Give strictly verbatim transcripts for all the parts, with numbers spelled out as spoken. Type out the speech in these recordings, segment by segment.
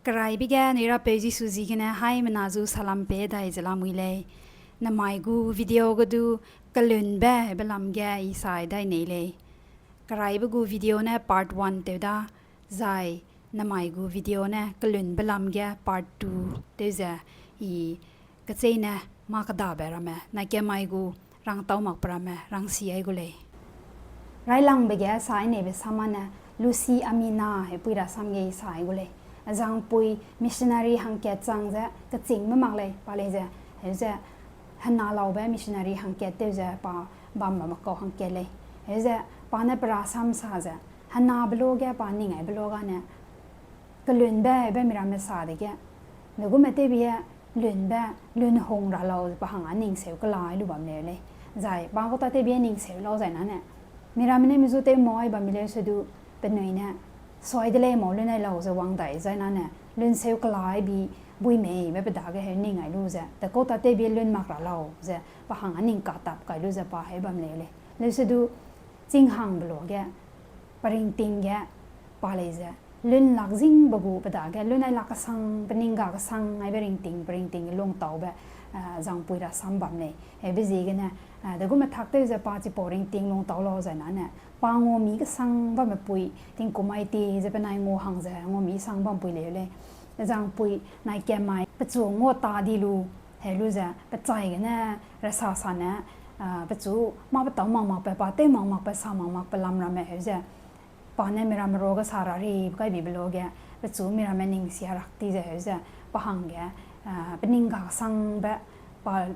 Keraibe ge anui Rapeu Jisu ziegene haimena zu salam pe dai ze lamui lei. Namai gu video ge du kelunbe be lam ge i sai dai nei lei. Keraibe gu video ne part one tew da, zai namai gu video ne kelunbe lam ge part two tew ze i kecheîne mâ kedabe ramme, naikemai gu rangtau makbe ramme rangsi ai gu lei. Railangbe ge sai neibe sam â ne Lucy Amina heupui rasam ge i sai gu lei. Azangpui missionary hangkat chang ze kechîngme mak lei, pa lei ze, heu ze hena laube missionary hangkat tew ze pa bam bamme kau hangkat lei. Heu ze pa ne pe rasam sa ze, henabe lo ge pa ning aibe lo gane, kelunbe be miramme sa dege, degume tewbie lunbe, lun hung ra lau ze pa hangge ning seu kelai lu bam leu lei. Zai pa kau ta tewbie ning seu lau zai nane, miramme ne mi zu tew mai bam mi leu se du, penui ne, suai de lei mau lun ai lau ze wang dai zai nane, lun seu kelai bi bui meibe pe dage heu ning ai lu ze, de kau ta tewbie lun mak ra lau ze pa hangge ning katap kai lu ze pa heu bam leu lei. Leu se du, chinghangbe lo ge, pe ringting ge, pa lei ze, lun lak zingbe gu pe dage, lun ai lak kesang, pe ning ga kesang aibe ringting, pe ringting ge lungtaube, ah, zangpui rasam bam lei. Heube ziegene, ah, degume tak tew ze pa chipau ringting lungtau lau zai nane, pa ngumi kesang bamme pui, tingkum ai ti ze penai ngu hang ze ngumi sang bam pui leu lei. Zangpui nai kemai, pechu ngua ta di lu, heu lu ze, pe chai gene, rasa sa ne, ah, pechu, mâ petâu mak makbe, pa tew mak makbe, sa mak makbe lam ramme heu ze, pa ne miramme ruage sa ra ribe kai bibe lo ge, pechu miramme ning sia rak ti ze heu ze, pa hangge, ah, pe ning ga kesangbe, pa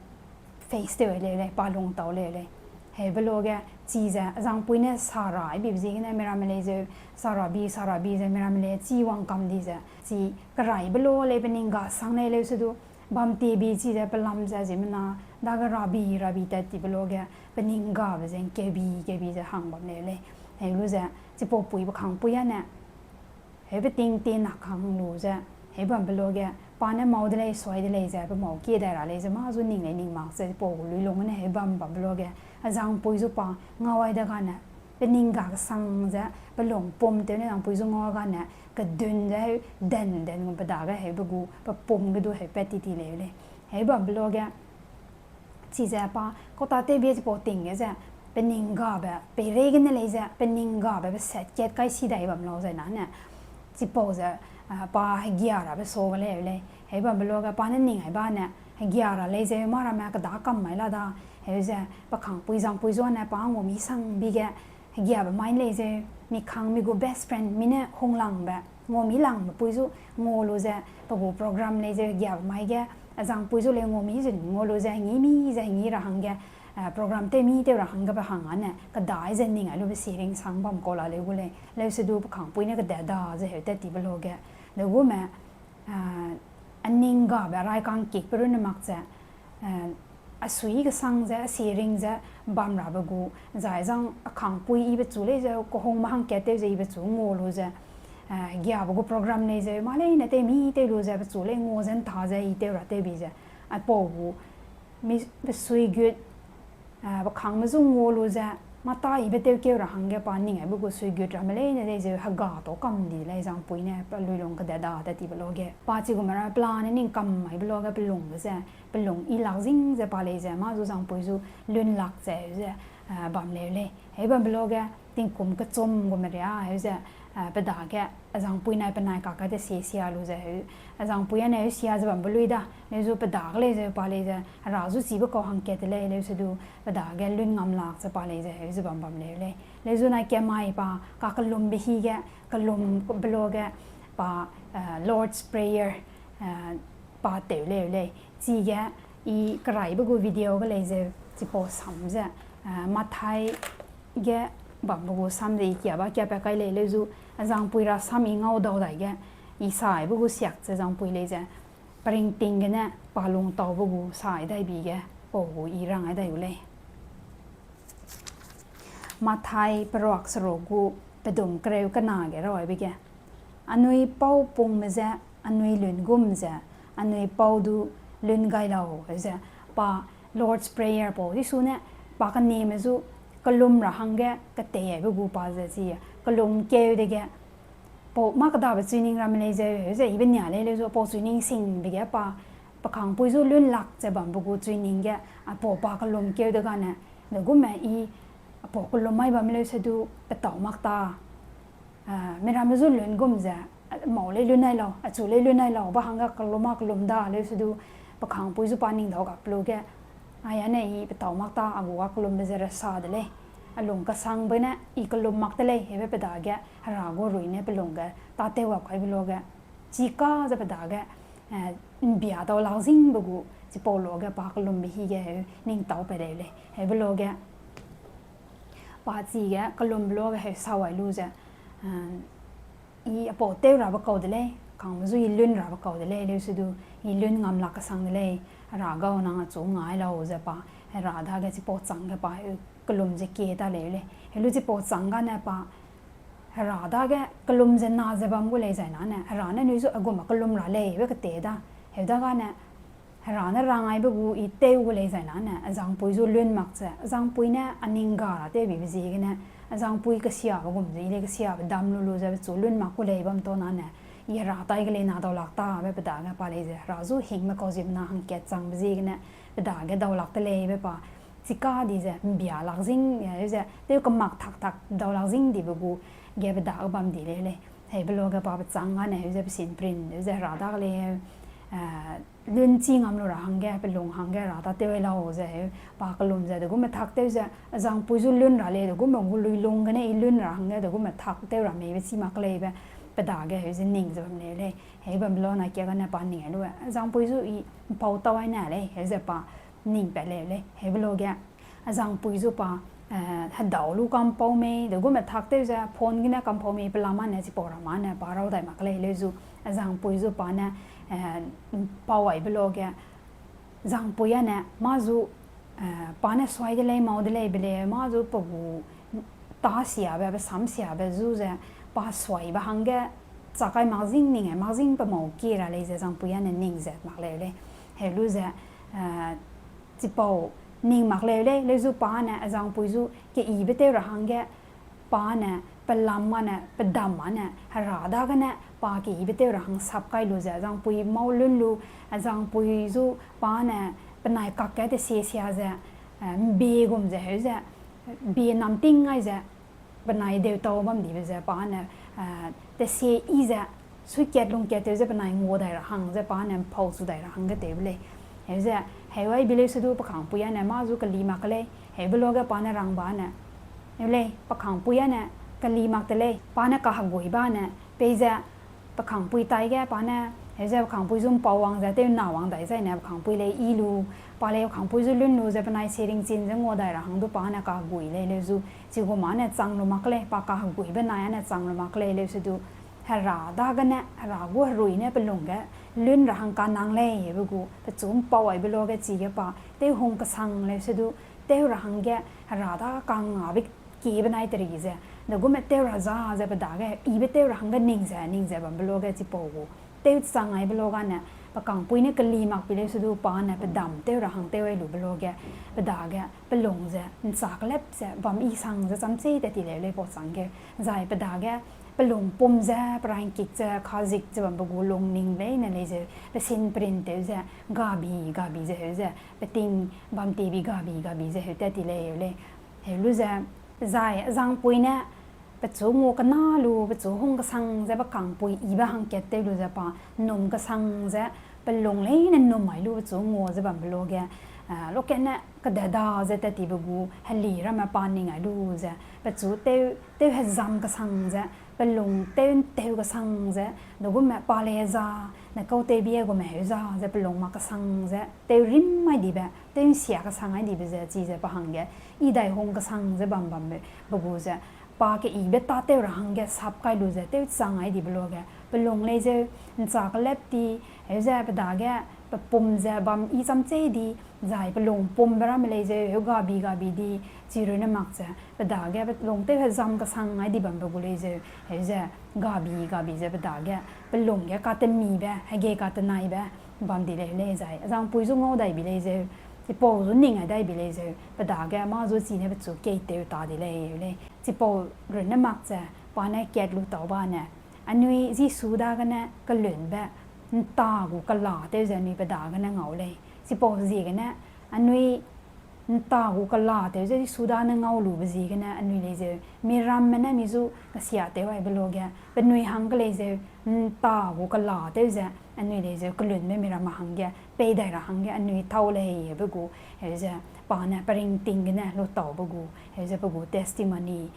face tew leu lei, pa lungtau leu lei. Heube lo ge, chize, azangpui ne sa ra, bibe ziegene miramme lei zeu, sa ra bi, sa ra bi ze miramme lei, chi wang kam di ze, chi keraibe lo lei pe ning ga sang lei leu se du, bam ti bi chize pe lam ze ziemmena, dage rabi, rabi tat tibe lo ge, pe ning gabe ze, keubi, keubi ze hang bam leu lei. Heu lu ze, chipau pui pe kangpui â ne, heube ting ti nak hang lu ze, heu bambe lo ge, pa ne mau de lei, suai de lei ze, pe mau kie dai ra lei ze, mâ zu ning lei ning mak ze, chipau gu luilung ne heu bam bambe lo ge, azangpui zu pa ngau ai de gane, pe ning ga kesang ze, pe lung pum tew ne azangpui zu ngau gane, kedun ze heu, den den gu pe dage heube gu, pe pum ge du heu pat ti ti leu lei. Heu bambe lo ge, chize pa, kau ta tewbie chipau ting ge ze, pe ning gabe, peireigene lei ze, pe ning gabe, pe sat kat kai si dai bam lau zai nane, chipau ze, ah, pa hegia rabe sau ge leu lei. Heu bambe lo ge, pa ne ning ai bane, hegia ra lei ze, mâ ramme keda kam mai la da, heu ze, pe kangpui zangpui zu ne, pa ngumi sang bi ge, hegiabe mai lei ze, mi kang mi gu best friend, mi ne hunglangbe, ngumi langbe pui zu, ngua lu ze, pe gu program lei ze, hegiabe mai ge, azangpui zu lei ngumi ze, ngua lu ze, ngi mi ze, ngi ra hangge, eh, program tew mi tew ra hangge pe hang â ne, kedai ze ning ai lube siring sang bam kau la leu gu lei, leu se du pe kangpui ne keda da ze heu tat tibe lo ge, degume, ah, a ning gabe rai kangkikbe runne mak ze, eh, a sui kesang ze, a siring ze, bam rabe gu, zai zang a kangpui ibe chu lei ze, kehungme hangkat tew ze ibe chu ngua lu ze, eh, giabe gu program lei ze, mâ leine tew mi tew lu ze, pe chu lei ngua ze nta ze, i tew ra tewbi ze, aipau gu, mi, pe suigut, ah, pe kangme zu ngua lu ze, mâ ta ibe tewkeu ra hangge pa ning aibe gu suigut ramme leine lei ze, hega tau kam di lei zangpui ne, pe luilung keda da tat tibe lo ge. Pa chigume ra pelane ning kam maibe lo ge pe lungbe ze, pe lung i lak zing ze pa lei ze, mâ zu zangpui zu lun lak ze, heu ze, ah, bam leu lei. Heu bambe lo ge, tingkum kechum gume ria, heu ze, ah, pe dage, azangpui nai penai kak kai de sie sia lu ze heu, azangpui â ne heu sia ze bambe lui da, leu zu pe dage lei ze pa lei ze, hera zu chibe kau hangkat de lei, leu se du pe dage lun ngam lak ze pa lei ze heu ze bam bam leu lei. Leu zu nai kemai pa, kakellumbe hi ge, kellumbe lo ge, pa, eh, Lord's Prayer, eh, pa tew leu lei. Chige, i keraibe gu video ge lei ze, chipau sam ze, eh, Mathai ge bambe gu sam ze i kiabe kiapat kai lei leu zu, azangpui rasam i ngau dau dai ge, i saibe gu siak ze zangpui lei ze, pe ringting gene pa lungtaube gu sai dai bi ge, pau gu i rang ai dai gu lei. Mathai peruak seruk gu pedum kereu kena ge rau aibe ge, anui pau pungme ze, anui lun gum ze, anui pau du lun gai lau, heu ze, pa Lord's Prayer pau Jisu ne, pa keneme zu, kellum ra hangge, ketei aibe gu pa ze chi, kellum keu dege, Pau mâ kedabe chuining ramme lei zeu, heu ze ibe nia lei leu zu, pau chuining singbe ge pa, pe kangpui zu lun lak ze bambe gu chuining ge, a pau pa kelum keu de gane, degume i, a pau kelum mai bam leu se du, petau mak ta, a, miramme zu lun gum ze, a, mau lei lun nai lau, achu lei lun nai lau, ba hangge kelum ma kelum da leu se du, pe kangpui zu pa ning dau gap lu ge, a, ya ne i petau mak ta, a gu a kelumbe ze rasa de lei. A lung kesangbe ne, i kelum mak de lei, hebe pe dage, Hera gu rui ne pe lung ge, tâtew gap kaibe lu ge, chika ze pe dage, eh, ’mbia dau lak zingbe gu, chipau lu ge pa kelumbe hi ge heu, ning tau pe leu lei. Heube lu ge, pa chige kelumbe lu ge heu sawai lu ze, eh, i a pau tew rabe kau de lei, kangme zu i lun rabe kau de lei, leu se du, i lun ngam lak kesang de lei, Hera gau nang achu ngai lau ze pa, Hera dage chipau châng ge pa heu kelum ze kie ta leu lei. Heu lu chipau châng gane pa, Hera dage kelum ze na ze bam gu lei zai nane, Hera ne nui zu a gum a kelum ra lei, be kete da. Heu da gane, Hera ne rang aibe gu i tew gu lei zai nane, a zangpui zu lun mak ze, a zangpui ne a ning ga ra tewbibe ziegene, a zangpui kesiabe gum ze, i lei kesiabe dam lu lu ze, pechu lun mak gu lei bam ta nane, i Hera tai ge lei na dau lak ta, be pe dage pa lei ze, Hera zu hingme kau ziemmena hangkat changbe ziegene, pe dage dau lak de lei be pa, chika di ze, ’mbia lak zing, eh, ze, tew kemak tak tak dau lak zing dibe gu, ge pe dage bam di leu lei. Heube lu ge pa pe châng gane heu ze pe sin prin, heu ze Hera dage lei, eh, lun chi ngam lu ra hangge, pe lung hangge Hera tâtew ai lau ze heu, pa kelum ze, degume tak tew ze, a zangpui zu lun ra lei, degume gu lui lung gene i lun ra hangge, degume tak tew ra meibe chi mak lei be, pe dage heu ze ning ze bam leu lei. Heu bam lu na kia gane pa ning ai lu, a zangpui zu i ’mpau tau ai na lei, heu ze pa ning pat leu lei. Heube lu ge, a zangpui zu pa, eh, hedau lu kampau mei, degume tak tew ze, phone gene kampau mei, pelam â ne, chipau ram â ne, pa rau dai mak lei, leu zu, a zangpui zu pa ne, eh, ’mpau aibe lu ge, zangpui â ne, mâ zu, eh, pa ne suai de lei, mau de lei, be lei, mâ zu pe gu, tâ siabe, pe sam siabe zu ze, pa suaibe hangge, chakai mak zing ning ai, mak zing pe mau kie ra lei ze, zangpui â ne ning zet mak leu lei. Heu lu ze, eh, chipau ning mak leu lei, leu zu pa ne, a zangpui zu keyibe tew ra hangge, pa ne, pelam â ne, pedam â ne, Hera dagene, pa keyibe tew ra hang sap kai lu ze, a zangpui mau lun lu, a zangpui zu pa ne, penai kakge tesie sia ze, eh, ’mbie gum ze heu ze, bie namting ai ze, penai deutau bam dibe ze pa ne, eh, tesie yi ze, suikat lungkat tew ze penai ngua dai ra hang ze pa ne ’mpau chu dai ra hangge tewbe lei. Heu ze, heu ai bi leu se du pe kangpui â ne mâ zu keli mak ke lei, heube lu ge pa ne rang ba ne, heu lei, pe kangpui â ne keli mak te lei, pa ne kaheguibe ne, peize, pe kangpui taige pa ne, heu ze pe kangpui zu ’mpau wang ze, tew na wang dai zaine, pe kangpui lei yi lu, pa lei pe kangpui zu lun lu ze, penai se ringchin ze ngua dai ra hang du pa ne kahegui lei leu zu, chigum â ne chang lu mak lei, pa kaheguibe nai â ne chang lu mak lei leu se du, Hera dagene, Hera gu herui ne pe lung ge, lun ra hang kanang lei, be gu, pechu ’mpau aibe lu ge chige pa, tew hung kesang leu se du, tew ra hangge, Hera dage kangabe kiebe nai teri ze, degume tew ra za ze pe dage, yibe tew ra hangge ning ze, ning ze bambe lu ge chipau gu, tew chang aibe lu gane, pe kangpui ne keli mak bi leu se du pa ne pedam tew ra hang tew ai lube lu ge, pe dage, pe lung ze, ’nchâ kelep ze, bam yi sang ze chamchei tat ti leu lei pau chang ge, zai pe dage, pe lung pum ze, pe rangkit ze, kazik ze bambe gu lung ning leine lei zeu, pe sin prin tew ze, gabi, gabi ze heu ze, pe ting bam tibi gabi, gabi ze heu tat ti lei heu lei. Heu lu ze, zai, a zangpui ne, pechu ngua kena lu, pechu hung kesang ze pe kangpui yibe hangkat tew lu ze pa, num kesang ze, pe lung leine num ai lu pechu ngua ze bambe lu ge, eh, lokatne kededa ze tat tibe gu, heli ramme pa ning ai lu ze, pechu tew, tew hezam kesang ze, pe lung tew ’ntew kesang ze, degume pa lei za, ne kau tewbie gume heu za ze pe lung mak kesang ze, tew rim ai dibe, tew ’nsia kesang ai dibe ze, chize pa hangge, yi dai hung kesang ze bam bambe, be gu ze, pa keyibe tâtew ra hangge sap kai lu ze, tew chang ai dibe lu ge, pe lung lei zeu, ’nchâ kelep ti, heu ze pe dage, pe pum ze bam yi chamchei di, zai pe lung pumbe ramme lei zeu, heu gabi gabi di, chi runne mak ze, pe dage pe lung tew hezam kesang ai di bambe gu lei zeu, heu ze, gabi gabi ze pe dage, pe lung ge katemibe, hege katenaibe, bam di lei lei zai, a zangpui zu ngau dai bi lei zeu, chipau zu ning ai dai bi lei zeu, pe dage mâ zu chine pechu keitew ta di lei heu lei, chipau runne mak ze, pa ne kat lu tau ba ne, Anui Jisu dagene kelunbe, ’nta gu kela tew ze anui pe dagene ngau lei. Chipau ziegene, anui ’nta gu kela tew ze Jisu dagene ngau lube ziegene, anui lei zeu, miramme ne mi zu kesiatew aibe luage, penui hangge lei zeu, ’nta gu kela tew ze, anui lei zeu, kelunbe miramme hangge, pei dai ra hangge, anui tau lei, be gu, heuze, pa ne pe ringting gene, lutaube gu, heuze pe gu testimony,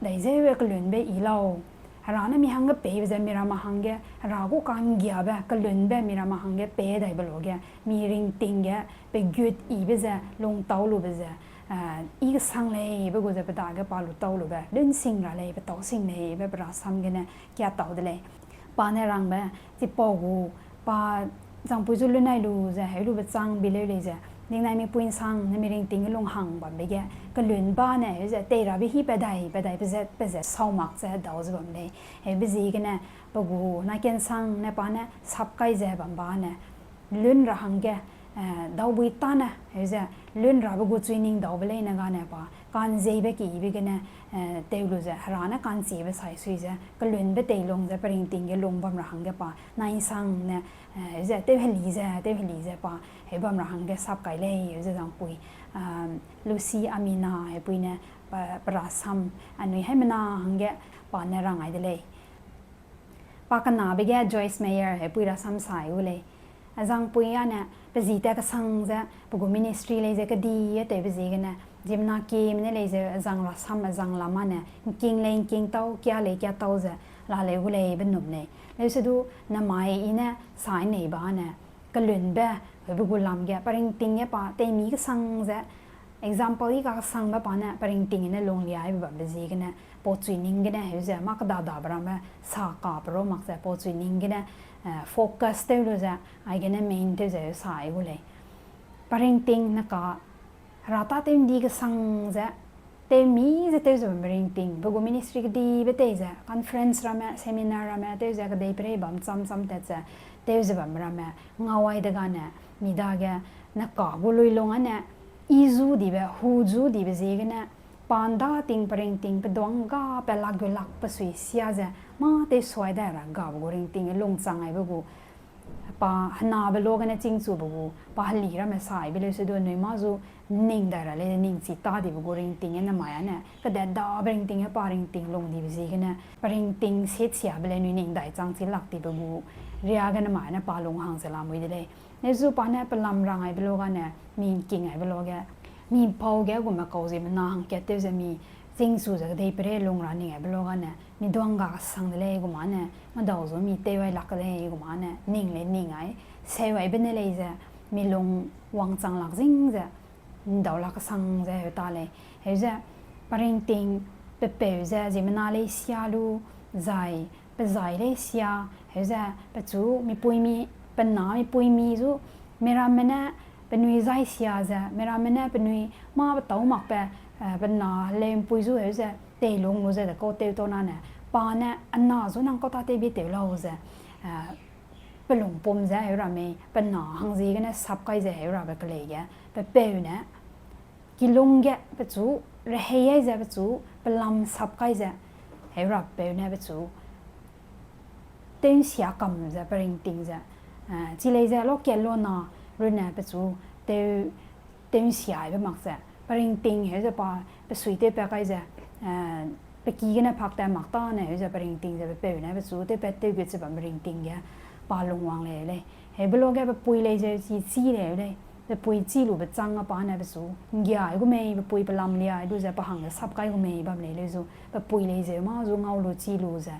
dai zeu kelunbe yi lau. Hera ne mi hangge peibe ze miramme hangge, Hera gu ka'nggiabe, kelunbe miramme hangge pei daibe luage, mi ringting ge, pe gut yibe ze, lungtau lube ze, i kesang lei, be gu ze pe dage pa lutau lube, lun sing ra lei, pe tau sing lei, be pe rasam gene, kia tau de lei. Pa ne rangbe, chipau gu, pa zangpui zu lunai lu ze, heu lube chang bi leu lei ze, ningnai mipui ’nsang ne mi ringting ge lunghang bambe ge, kelunba ne, heuze, tei rabe hi pe dai, pe dai, pe zet, pe zet, sau mak ze, dau ze bam lei. Heube ziegene, pe gu, na kensang ne pa ne, sap kai ze bamba ne, lun ra hangge, daubui tâne, heuze, lun rabe gu chui ning daube leine gane pa, ka'nzeibe keyibe gene, tew lu ze, Hera ne ka'nchibe sai sui ze, kelunbe teilung ze, pe ringting ge lung bam ra hangge pa, nai ’nsang ne, heuze, tew heli ze, tew heli ze pa, heu bam ra hangge sap kai lei, heuze zangpui, Lucy Amina, heupui ne, pe, pe rasam, anui haimena hangge, pa ne rang ai de lei. Pa kenabe ge Joyce Meyer, heupui rasam sai gu lei. Azangpui â ne, pe zi tat kesang ze, pe gu ministry lei ze kedi e tewbe ziegene, ziemmena kieme ne lei ze, azang rasam, azang lam â ne, ’ngking lei ’ngking tau, kia lei kia tau ze, la leu gu lei be num lei. Leusedu, namai i ne, sai nei ba ne, kelunbe, heube gu lam ge, pe ringting ge pa, teimi kesang ze, example i kakesangbe pa ne, pe ringting gene lunglia aibe bambe ziegene, pau chui ning gene, heuze, mâ kedadabe ramme, sa kape ro mak ze, pau chui ning gene, focus tew lu ze, aigene main tew ze, sai gu lei. Pa ringting ne ka, Hera tâtew ’ndi kesang ze, tewmi ze tew ze bambe ringting, pe gu ministry kedibe tei ze, conference ramme, seminar ramme, tew ze kedeiperei bam cham cham tat ze, tew ze bambe ramme, ngau ai degane, mi dage, ne ka gu luilung â ne, i zu dibe, hu zu dibe ziegene, pa ’nda ting pe ringting, pe duang ga pe lak gu lak pe sui sia ze, mâ tewsuai dai ra gabe gu ringting, lungchang aibe gu, pa henabe luagene chîngchube gu, pa heli ramme saibe leusedu anui mâ zu ning dai ra lei, ning chi tâ dibe gu ringting ge namai â ne, kedat dabe ringting ge pa ringting lung dibe ziegene, pe ringting set siabe lei anui ning dai chang chi lak dibe gu, ria ge namai â ne pa lung hang ze lamui de lei. Leusedu pa ne pe lam rang aibe luagane, mi ’ngking aibe luage, mi pau ge gume kau ziemmena hangkat tew ze mi, chîngchu ze kedeiperei lung ra ning aibe luagane, mi duang ga kesang de lei gum â ne, medau zu mi tew ai lak de lei gum â ne, ning lei ning ai, seu aibe ne lei ze, mi lung wangchang lak zing ze, ’ndau lak kesang ze heu ta lei. Heuze, pa ringting, pe peu ze, ziemmena lei sia lu, zai, pe zai lei sia, heuze, pechu, mipuimi, pe na mipuimi zu, miramme ne, penui zai sia ze, miramme ne, penui mâ pe tâu makbe, pe na leumpui zu heuze, teilung lu ze de kau tew tau na ne, pa ne, ana zu nang kau tâ tewbi tew lau ze, pe lungpum ze heu ra mei, pe na hangziegene sap kai ze heu rabe kelei ge, pe peu ne, kilung ge pechu, rehei ai ze pechu, pe lam sap kai ze, heu ra peu ne pechu, tew ’nsia kam ze, pe ringting ze, chi lei ze, lokat lona, runne pechu, tew, tew ’nsia aibe mak ze, pe ringting heuze pa, pe sui tewpat kai ze, pe ki gene phak tat mak tâne heuze pe ringting ze pe peu ne pechu tewpat tewgut ze bam pe ringting ge pa lungwang lei lei. Heube luage pe pui lei zeu chi chî lei lei. Pe pui chî lube châng a pa ne pechu ’nggiai gu mei, pe pui pe lam liai lu ze pe hangge sap kai gu mei bam lei lei zu, pe pui lei zeu mâ zu ngau lu chî lu ze,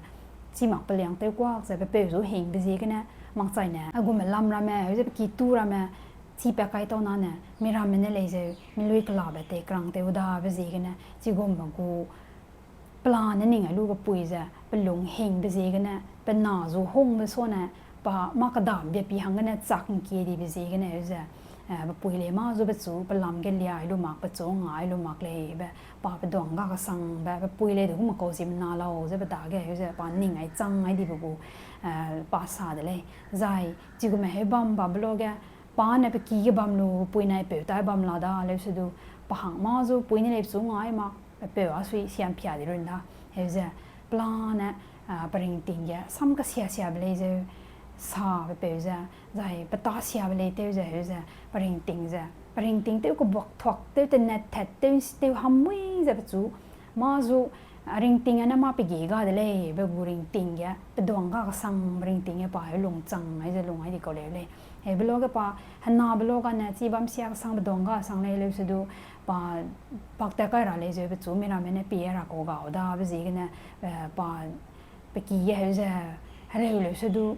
chî mak pe liang tewkuak ze pe peu zu hingbe ziegene, makchaine, a gume lam ramme, heuze pe ki tu ramme, chîpat kai tau na ne, miramme ne lei zeu, mi lui kelabe teikrang tew dabe ziegene, chigumme gu, pelane ning ai lu pe pui ze, pe lung hingbe ziegene, pe na zu hungbe sane, pa mâ kedam bia pi hanggene chak ’ngkie dibe ziegene, heuze, pe pui lei mâ zu pechu, pe lam ge liai lu mak, pechu ngai lu mak lei be, pa pe duang ga kesangbe, pe pui lei de gume kau ziemmena lau ze pe dage, heuze pa ning ai chang ai dibe gu, pa sa de lei. Zai, chigume heu bam babe luage, pa ne pe ki ge bam lu, pe pui nai peu tai bam la da, leusedu, pa hang mâ zu, pui ne lei pechu ngai mak, pe peu a sui siam pia di run da, heuze, pelane, pe ringting ge sam kesia siabe lei zeu, sabe peu ze, zai pe tâ siabe lei tew ze heu ze, pe ringting ze, pe ringting tew kebuak thuak, tew tenet tat, tew, tew hamui ze pechu, mâ zu, ringting â ne mâ pe gie ga de lei, be gu ringting ge, pe duang ga kesangbe ringting ge pa heu lungchang ai ze lung ai di kau leu lei. Heube luage pa, henabe luage ne, chi bam sia kesang pe duang ga sang lei leu se du, pa, pak tat kai ra lei zeu pechu, mi ramme ne pie ra kau gau dabe ziegene, pa, pe ki ge heu ze, hereu leu se du,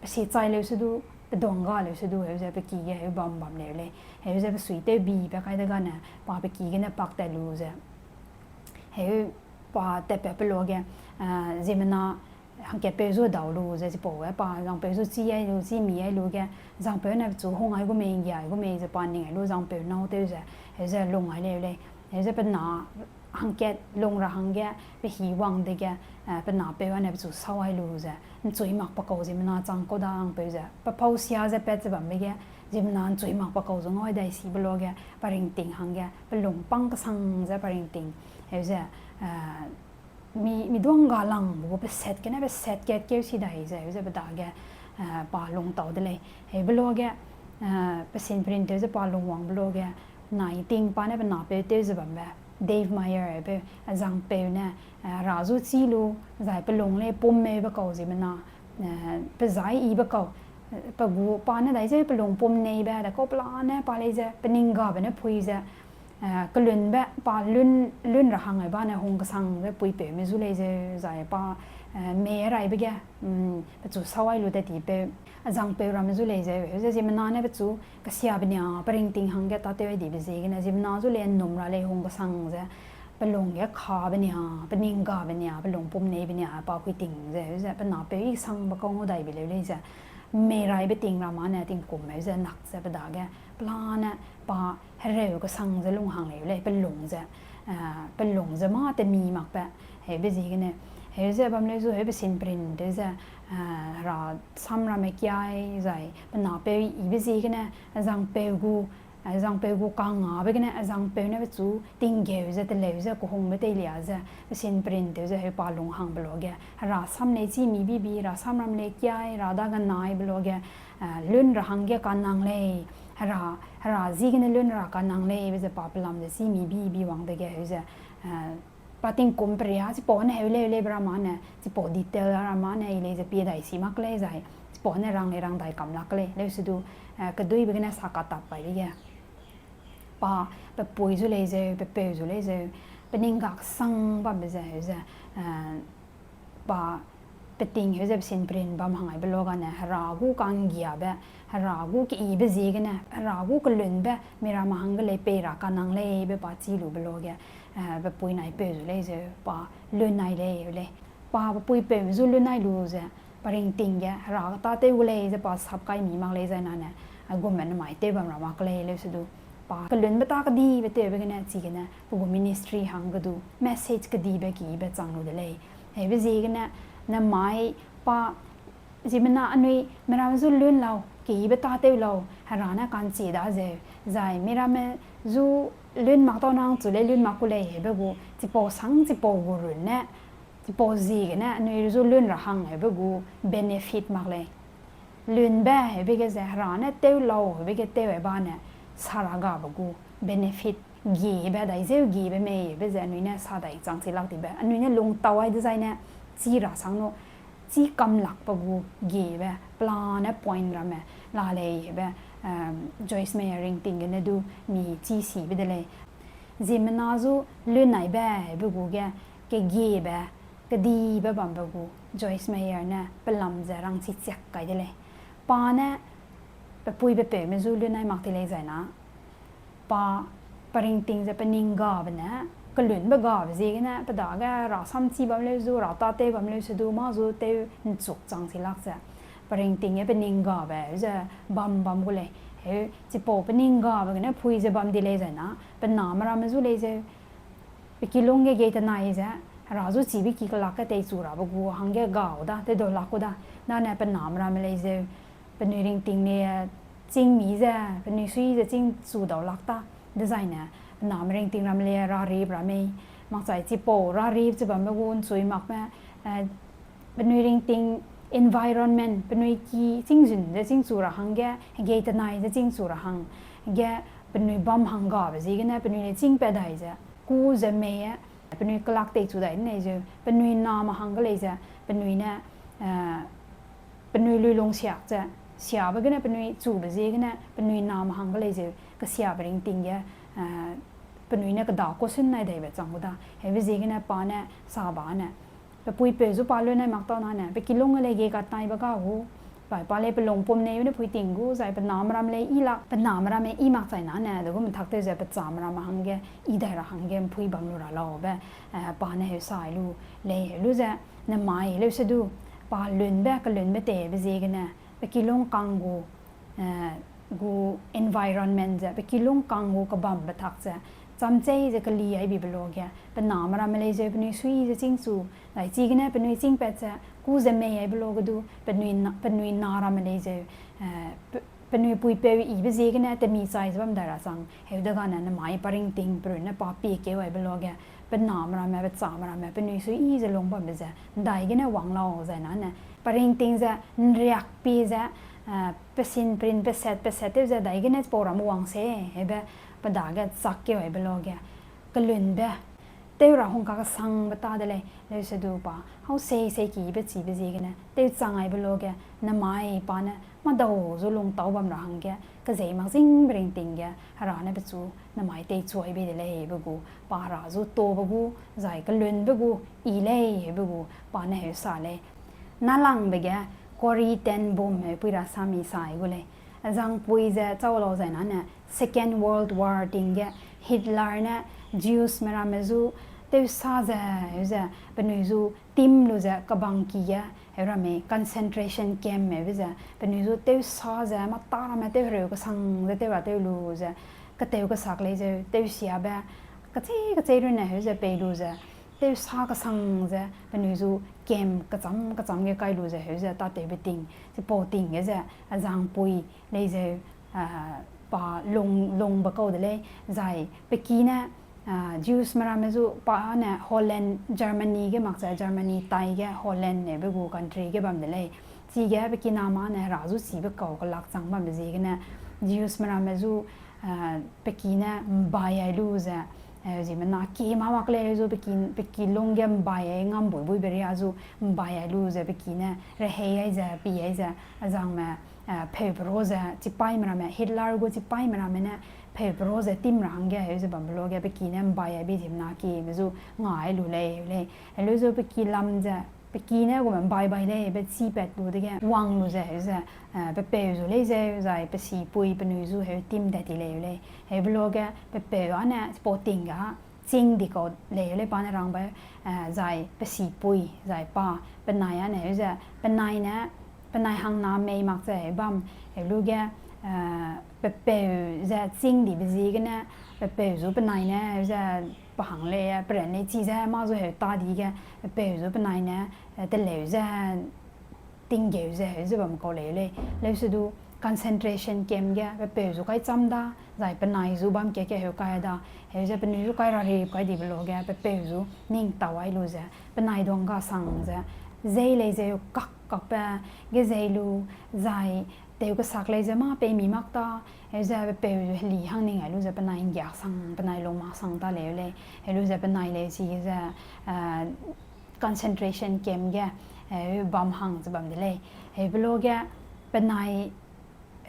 pe si chai leu se du, pe duang ga leu se du, heu ze pe ki ge heu bam bam leu lei. Heu ze pe suitew bibe kai de gane, pa pe ki gene pak tat lu ze. Heu pa tatpat pe luage, ziemmena hangkatpeu zu dau lu ze chipau ge, pa zangpeu zu chî ai lu, chî mi ai lu ge, zangpeu ne pechu hung ai gu mei, nggia ai gu mei ze pa ning ai lu zangpeu nâu tew ze, heu ze lung ai leu lei. Heu ze pe na hangkat lung ra hangge, pe hî wang dege, pe napeu â ne pechu sau ai lu ze, ’nchui mak pe kau ziemmena chang kau da hangpeu ze, pe pau sia ze pat ze bambe ge, ziemmena ’nchui mak pe kau zu ngau dai sibe luage, pe ringting hangge, pe lung pang kesang ze pe ringting, heu ze, mi, mi duang ga langbe gu pe set gene pe set kat keu si dai ze, heu ze pe dage, pa lung tau de lei. Heube luage, pe sinprin tew ze pa lungwangbe luage, nai ting pa ne pe napeu tew ze bambe, Dave Meyer peu, zangpeu ne, hera zu chî lu, zai pe lung lei pum meibe kau ziemmena, pe zai yibe kau, pe gu pa ne dai ze pe lung pum neibe, de kau pelane pa lei ze, pe ning gabe ne pui ze, kelunbe pa lun, lun ra hang ai ba ne hung kesang ze puipeume zu lei zeu, zai pa, mei raibe ge, pechu sau ai lu tat tipeu, zangpeu ramme zu lei zeu, heu ze ziemmena ne pechu, kesiabe nia, pe ringting hangge tâtew ai dibe ziegene, ziemmena zu lei ’nnum ra lei hung kesang ze, pe lung ge kabe nia, pe ning gabe nia, pe lung pum neibe nia, pa kui ting ze, heu ze pe napeu i kesangbe kau ngau daibe leu lei ze, mei raibe ting ramme ne tingkum heu ze nak ze pe dage, pelane pa hereu kesang ze lung hang leu lei, pe lung ze, pe lung ze mâ temi makbe, heube ziegene, heu ze bam leu zu, heu pe sinprin tew ze, hera samramme kiai zai, pe napeu yibe ziegene, zangpeu gu, zangpeu gu kangngabe gene, zangpeu ne pechu tinggeu ze teleu ze kehungbe teilia ze, pe sinprin tew ze heu pa lung hangbe luage, hera sam lei chî mi bibi, hera samram lei kiai, hera dage naibe luage, lun ra hangge kanang lei, hera, hera ziegene lun ra kanang lei, be ze pa pelam ze chî mi bibi wang dege heu ze, pa tingkum peria, chipau ne heu leu lei be ramme ne, chipau detail ramme ne, i lei ze pie dai si mak lei zai, chipau ne rang lei rang dai kam lak lei, leu se du, keduibe gene sa katap pai dege. Pa, pe pui zu lei zeu, pe peu zu lei zeu, pe ning ga kesang bambe ze heu ze, pa, pe ting heu ze pe sinprin bam hang aibe luage ne, hera gu ka'nggiabe, hera gu keyibe ziegene, hera gu kelunbe, mi ramme hangge lei pei ra kanang lei be pa chî lube luage, pe pui nai peu zu lei zeu, pa lun nai lei heu lei. Pa pe puipeume zu lun nai lu ze, pe ringting ge, hera tâtew gu lei ze pa sap kai mi mak lei zai nane, aigumbe nemai tew bam ra mak lei leu se du. Pa kelunbe tâ kedibe tewbe gene chigene, pe gu ministry hangge du, message kedibe keyibe chang lu de lei. Heube ziegene, nemai pa, ziemmena anui, miramme zu lun lau, keyibe tâtew lau, hera ne ka'nchie da zeu, zai miramme zu lun mak tau nang chu lei lun mak ku lei, heube gu, chipau sang chipau gu runne, chipau ziegene anui zu lun ra hang heube gu benefit mak lei. Lunbe heube ge ze hera ne tew lau heube ge tew ai ba ne, sa ra gabe gu benefit giebe dai zeu giebe mei heube ze anui ne sa dai chang chi lak dibe. Anui ne lung tau ai dezaine, chi ra sang nu, chi kam lakbe gu giebe, pelane point ramme, la lei heube, Joyce Meyer ringting gene du mi chi sibe de lei. Ziemmena zu lun naibe heube gu ge, kegiebe, kedibe bambe gu, Joyce Meyer ne pelam ze rangchi chiak kai de lei. Pa ne, pe pui pe peume zu lun nai mak ti lei zai na, pa, pe ringting ze pe ning gabe ne, kelunbe gabe ziegene, pe dage hera sam chî bam leu zu, hera tâtew bam leu se du, mâ zu tew ’nchuk chang chi lak ze. Pe ringting ge pe ning gabe, heu ze bam bam gu lei. Heu, chipau pe ning gabe gene pui ze bam di lei zai na, pe name ramme zu lei zeu, pe kilung ge gei tenai ze, hera zu chibe ki kelak ge teichu rabe gu hangge gau da, tewdau lak gu da, dane pe name ramme lei zeu, penui ringting lei, chîng mi ze, penui sui ze chîng chu dau lak ta, dezaine, pe name ringting ramme lei rarib ra mei, makchai chipau rarib ze bambe gu ’nchui makme, eh, Penui ringting environment, penui ki chîngzun ze chîngchu ra hangge, hegei tenai ze chîngchu ra hangge, penui bam hanggabe ziegene penui le chîng pat dai ze, kû ze mei e, penui kelak teichu dai de lei zeu, penui name hangge lei ze, penui ne, eh, penui luilung siak ze, siabe gene penui chube ziegene penui name hangge lei zeu, kesiabe ringting ge, eh, penui ne keda question nai daibe chang gu da. Heube ziegene pa ne sa ba ne, pe puipeu zu pa lun nai mak tau na ne, pe kilung ge lei ge kat naibe ga gu, bai pa lei pe lungpum neibe ne pui ting gu, zai pe name ramme lei i lak, pe name ramme i mak chai na ne, de gu metak tew ze pe chame ramme hangge, i dai ra hangge mpui bam lu ra laube, eh, pa ne heu sai lu, lei heu lu ze, nemai leusedu, pa lunbe, kelunbe teibe ziegene, pe kilung kang gu, eh, gu environment ze, pe kilung kang gu kebambe tak ze, chamchei ze keli ai bibe luage, pe name ramme lei zeu penui sui ze chîngchu, zai chigene penui chîngpat ze, kû ze mei aibe luage du, penui na, penui na ramme lei zeu, eh, pe, penui puipeu yibe ziegene temi chai ze bam dai ra chang, heu degane nemai pa ringting perunne pa piekeu aibe luage, pe name ramme, pe chame ramme, penui sui ze lung bambe ze, ndai gene wang lau zai na ne, pa ringting ze, nriak pie ze, eh, pe sin prin, pe set, pe set tew ze, dai gene chipau ramme wang se, heube, pe dage chak keu aibe luage, kelunbe, tew ra hungka kesangbe ta de lei, leusedu pa, hau sei sei kibe chibe ziegene, tew chang aibe luage, nemai pa ne, madau zu lungtau bam ra hangge, kezei mak zingbe ringting ge, Hera ne pechu, nemai teichu aibe de lei be gu, pa Hera zu tobe gu, zai kelunbe gu, i lei be gu, pa ne heu sa lei. Nalangbe ge, Corrie ten Boom heupui ra sami sai gu lei. Azangpui ze chau lau zai na ne, Second World War ting ge, Hitler ne, Jews me ramme zu, tewsa ze, heu ze, penui zu, tim lu ze, kebang ki ge, heu ramme, concentration camp heube ze, penui zu, tewsa ze, mata ramme, tew hereu kesang ze, tew ra tew lu ze, ketew kesak lei zeu, tewsiabe, kechei kechei runne heu ze pei lu ze, tewsa kesang ze, penui zu camp kecham kecham ge kai lu ze heu ze, tâtewbe ting, chipau ting ge ze, azangpui lei zeu, ah, pa lung, lungbe kau de lei, zai pe ki ne, ah, Jews me ramme zu pa ne Holland, Germany ge mak ze, Germany tai ge Holland heube gu country ge bam de lei. Chige pe kiname ne Hera zu chibe kau kelak chang bambe ziegene, Jews me ramme zu, ah, pe ki ne mbai ai lu ze, eh, ziemmena ki ma mak lei zu pe ki, pe ki lung ge mbai ai ngam buibuibe ria zu mbai ai lu ze pe ki ne rehei ai ze, pi ai ze, azangme, eh, pheu peru ze, chipaîme ramme, Hitler gu chipaîme ramme ne pheu peru ze tim ra hangge heu ze bambe luage pe ki ne mbai ai bi ziemmena kime zu nga ai lu lei, heu lei. Helu zu pe ki lam ze, pe ki ne gume mbai bai lei, be chipat lu dege wang lu ze heu ze, eh, pe peu zu lei zeu, zai pe sipui penui zu heu tim tat ti lei, heu lei. Heube luage pe peu â ne chipau ting ga, chîng di kau lei, heu lei pa ne rangbe, eh, zai pe sipui, zai pa, penai â ne heu ze, penai ne, penai hangna mei mak ze heu bam, heu lu ge, eh, pe peu ze chîng dibe ziegene, pe peu zu penai ne heu ze, pa hang lei, eh, peran lei chi ze, mâ zu heu tâ di ge, pe peu zu penai ne, eh, teleu ze, tinggeu ze heu ze bam kau lei, heu lei. Leusedu concentration camp ge pe peu zu kai cham da, zai penai zu bam ke ke heu kai da, heu ze penui zu kai ra rip kai dibe luage, pe peu zu ning tau ai lu ze, penai duang ga sang ze, zei lei zeu kak kakbe, ge zei lu, zai tew kesak lei ze mâ peimi mak ta, heu ze pe peu zu heli hang ning ai lu ze penai nggiak sang, penai lung mak sang ta lei, heu lei. Heu lu ze penai lei chi ze, eh, concentration camp ge, eh, bam hang ze bam de lei. Heube luage, penai,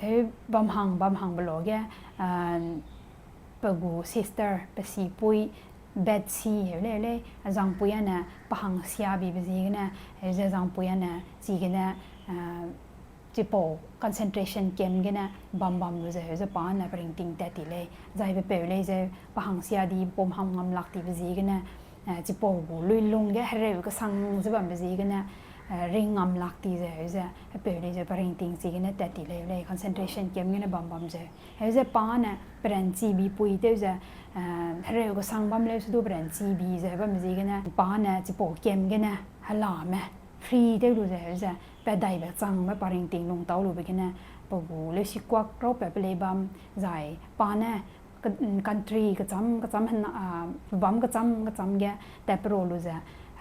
eh, bam hang, bam hangbe luage, eh, pe gu sister, pe sipui, Betsy, heu lei, heu lei, azangpui â ne, pa hang sia bibe ziegene, heu ze azangpui â ne, chigene, eh, chipau concentration camp gene bam bam lu ze heu ze pa ne pe ringting tat ti lei. Zai pe peu lei zeu, pa hang sia di pum ham ngam lak tibe ziegene, eh, chipau gu luilung ge hereu kesang ze bambe ziegene, eh, ring ngam lak ti ze heu ze, pe peu lei zeu pe ringting chigene tat ti lei, lei concentration camp gene bam bam zeu. Heu ze pa ne peranchi bipui tew ze, eh, hereu kesang bam leu sedu peranchi bi ze bambe ziegene, pa ne chipau camp gene helame free tew lu ze heu ze, pe daibe changbe pa ringting lungtau lube gene, pe gu leusikuak raupatbe lei bam, zai pa ne, country kecham kecham hena, ah, bam kecham kecham ge tat pe ra lu ze,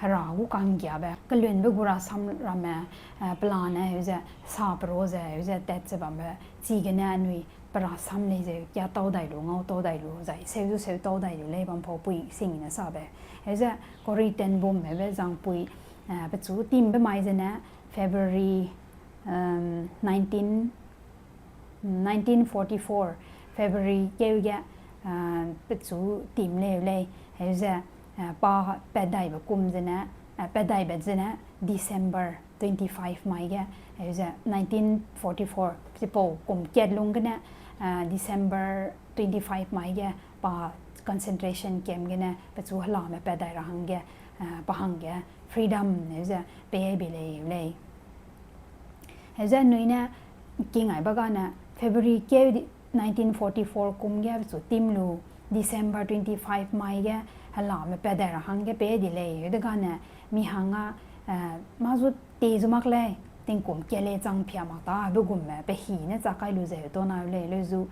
Hera gu ka'nggiabe, kelunbe gu rasam ramme, eh, pelane, heu ze, sa pero ze, heu ze, tat ze bambe, chigene anui pe rasam lei ze, kia tau dai lu, ngau tau dai lu, zai seu zu seu tau dai lu lei bam pau pui sing ne sabe. Heu ze, Corrie ten Boom heube zangpui, eh, pechu timbe mai zene, February, um, nineteen, nineteen forty-four, February keu ge, ah, pechu tim leu lei, heu ze, ah, pa pat daibe kum zene, ah, pat daibe zene December twenty-five mai ge, heu ze nineteen forty-four, chipau kum kat lung gene, ah, December twenty-five mai ge, pa concentration camp gene, pechu helame pat dai ra hangge, ah, pa hangge freedom, heu ze, pei ai be lei, heu lei. Heu ze anui ne, king ai ba gane, February keu di, nineteen forty-four kum ge pechu tim lu, December twenty-five mai ge, helame pat dai ra hangge pei di lei, heu de gane, mi hang a, eh, mâ zu te zu mak lei, tingkum kat lei chang pia mak ta, be gumme, pe hi ne chak kai lu ze, heu tau na lei, leu zu,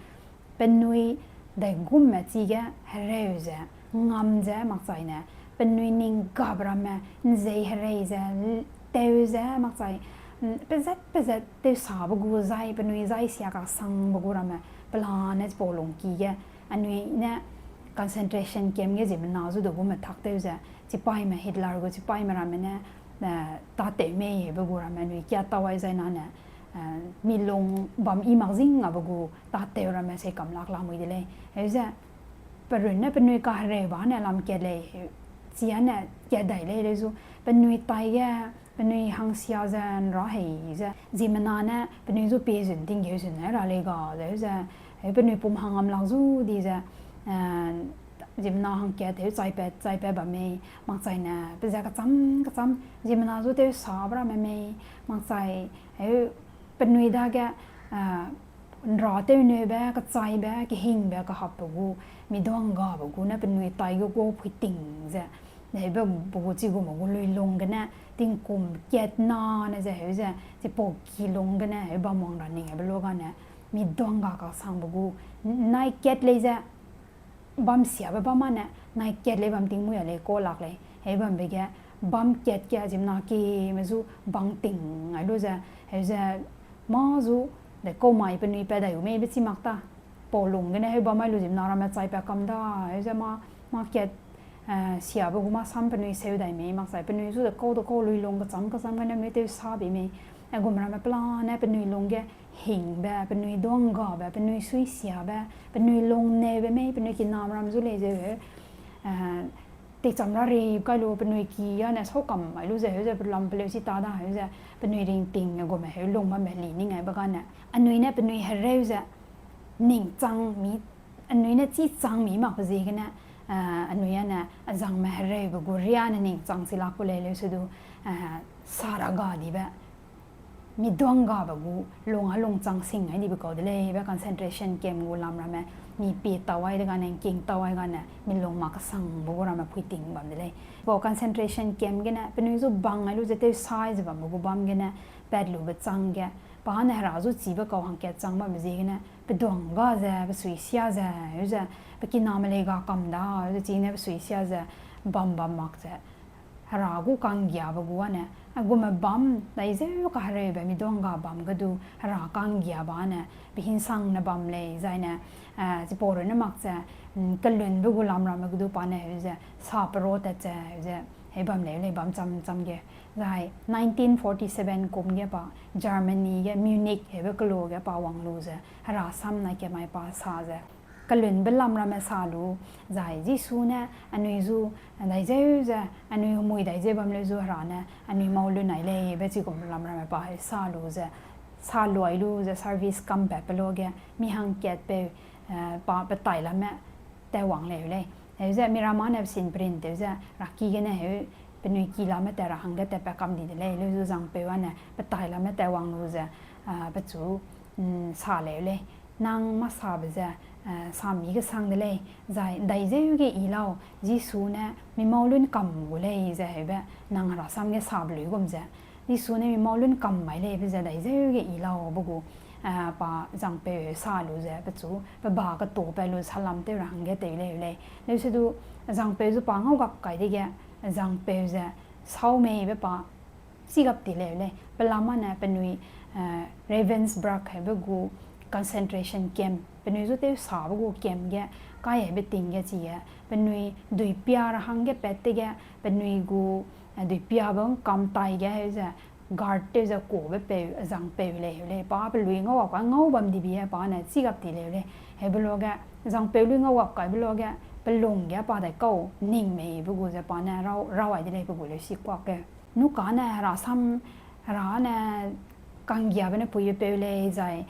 penui daigumme chige hereu ze, ngam ze makchaine, penui ning gap ramme, nzei herei ze, l-, teu ze makchai, mm, pezat pezat tewsabe gu zai, penui zai sia kasangbe gu ramme, pelane chipau lungki ge, anui ne concentration camp ge ziemmena zu de gumme tak tew ze, chipaime Hitler gu chipaime ramme ne, eh, tâtew mei heube gu ramme anui kia tau ai zai nane, eh, mi lung bam i mak zing abe gu tâtew ramme sei kam lak lamui de lei. Heu ze, perun ne penui kahereu ba ne lam kat lei, chi ane kat dai lei leu zu, penui tai ge, penui hangsia ze nra hei ze, ziemmena ne penui zu pie zun tinggeu zun ne ra lei ga, ze heu ze, heu penui pum hangam lak zu di ze, eh, ziemmena hangkat heu chaipat, chaipat bam mei, makchaine, pe ze kacham, kacham, ziemmena zu tewsabe ramme mei, makchai, heu penui dage, eh, nra tewneube, kachaibe, kehingbe, kahapbe gu, mi duanggabe gu ne penui tai ge guâ phuiting ze, heube pe gu chigume gu luilung gene, tingkum kat na ne ze heu ze, chipau ki lung gene, heu bam wang ra ning heube lu gane, mi duangga kasangbe gu, nai kat lei ze, bam siabe bam ane, nai kat lei bam tingmui a lei kau lak lei, heu bambe ge, bam kat ge ziemmena kime zu bang ting ai lu ze, heu ze, mâ zu, de kau mai penui pat dai gu mei be chi mak ta, pau lung gene heu bam ai lu ziemmena ramme chaipat kam da, heu ze mâ, mâ kat, eh, siabe gu mâ sam penui seu dai mei, makchai penui zu de kau de kau luilung kacham kacham gene mei tewsa bi mei, aigum ramme pelane penui lung ge hingbe, penui duanggabe, penui suisiabe, penui lungneube mei, penui kinam ram zu lei zeu, eh, teicham ra ri kai lu penui ki ane sau kam ai lu ze heu ze pelam peleu chi ta da heu ze penui ringting aigume heu lung bamme li ning ai ba gane. Anui ne penui hereu ze ning chang mi, anui ne chi chang mi makbe ziegene, eh, anui ane azangme hereube gu ria ne ning chang chi lak ku lei leu se du, eh, sa ra ga dibe. Mi duanggabe gu lung a lung chang sing ai dibe kau de lei, be concentration camp gu lam ramme, mi pie tau ai de gane, ngking tau ai gane, mi lung mak kasangbe gu ramme phuiting bam de lei. Pau concentration camp gene, penui zu bang ai lu ze tewsai ze bambe gu bam gene, pat lube chang ge, pa ne hera zu chibe kau hangkat chang bambe ziegene, pe duangga ze, pe suisia ze, heu ze, pe kiname lei ga kam da, heu ze chine pe suisia ze, bam bam mak ze, hera gu ka'nggiabe gu ane, aigume bam, daizeu kahereube mi duangga bam ge du, hera ka'nggiabe ane, pe hinsang ne bam lei, zaine, eh, chipau runne mak ze, mm, kelunbe gu lam ramme ge du pa ne heu ze, sa pero tat ze, heu ze, heu bam lei lei bam cham cham ge. Zai nineteen forty-seven kum ge pa, Germany ge, Munich heube kelo ge pa wang lu ze, hera sam nai kemai pa sa ze, kelunbe lam ramme sa lu, zai Jisu ne anui zu, daizeu ze, anui hemui daizeu bam leu zu hera ne, anui mâu lun ai lei, be chigum lam ramme pa heu sa lu ze, sa lu ai lu ze, service kam pat pe lo ge, mi hangkatpeu, eh, pa pe tai lamme, tat wang leu lei. Heu ze, mi ramme ne pesin perin tew ze, raki gene heu, penui ki lamme tat ra hangge tat pat kam di de lei, leu zu zangpeu ane, pe tai lamme tat wang lu ze, ah, pechu, mm, sa leu lei. Nang mâ sabe ze, eh, sa mi kesang de lei, zai daizeu ge i lau, Jisu ne mi mâu lun kam gu lei ze heube, nang hera sam ge sabe luigum ze, Jisu ne mi mâu lun kam mai lei be ze daizeu ge i lau be gu, eh, pa zangpeu sa lu ze, pechu, pe ba ketapat lu salam tew ra hangge tew leu lei. Leu se du, zangpeu zu pa ngau gap kai dege, zangpeu ze, sau meibe pa, chigap ti leu lei. Pelam â ne penui, eh, Ravensbrück heube gu concentration camp, penui zu tewsabe gu camp ge kai hebe ting ge chige, penui duipia ra hangge pat te ge, penui gu, eh, duipiabe ngkam tai ge heu ze, guard tew ze kuabe peu, azangpeu lei heu lei, pa pelui ngau wap kai ngau bam dibe pa ne chigap ti leu lei. Heube luage, zangpeu lui ngau wap kaibe luage, pelung ge pa dai kau ning meibe gu ze pa ne rau, rau ai de lei pe gu leu si kuak ge. Nu kane herasam, hera ne kanggiabe ne puibe peu lei zai.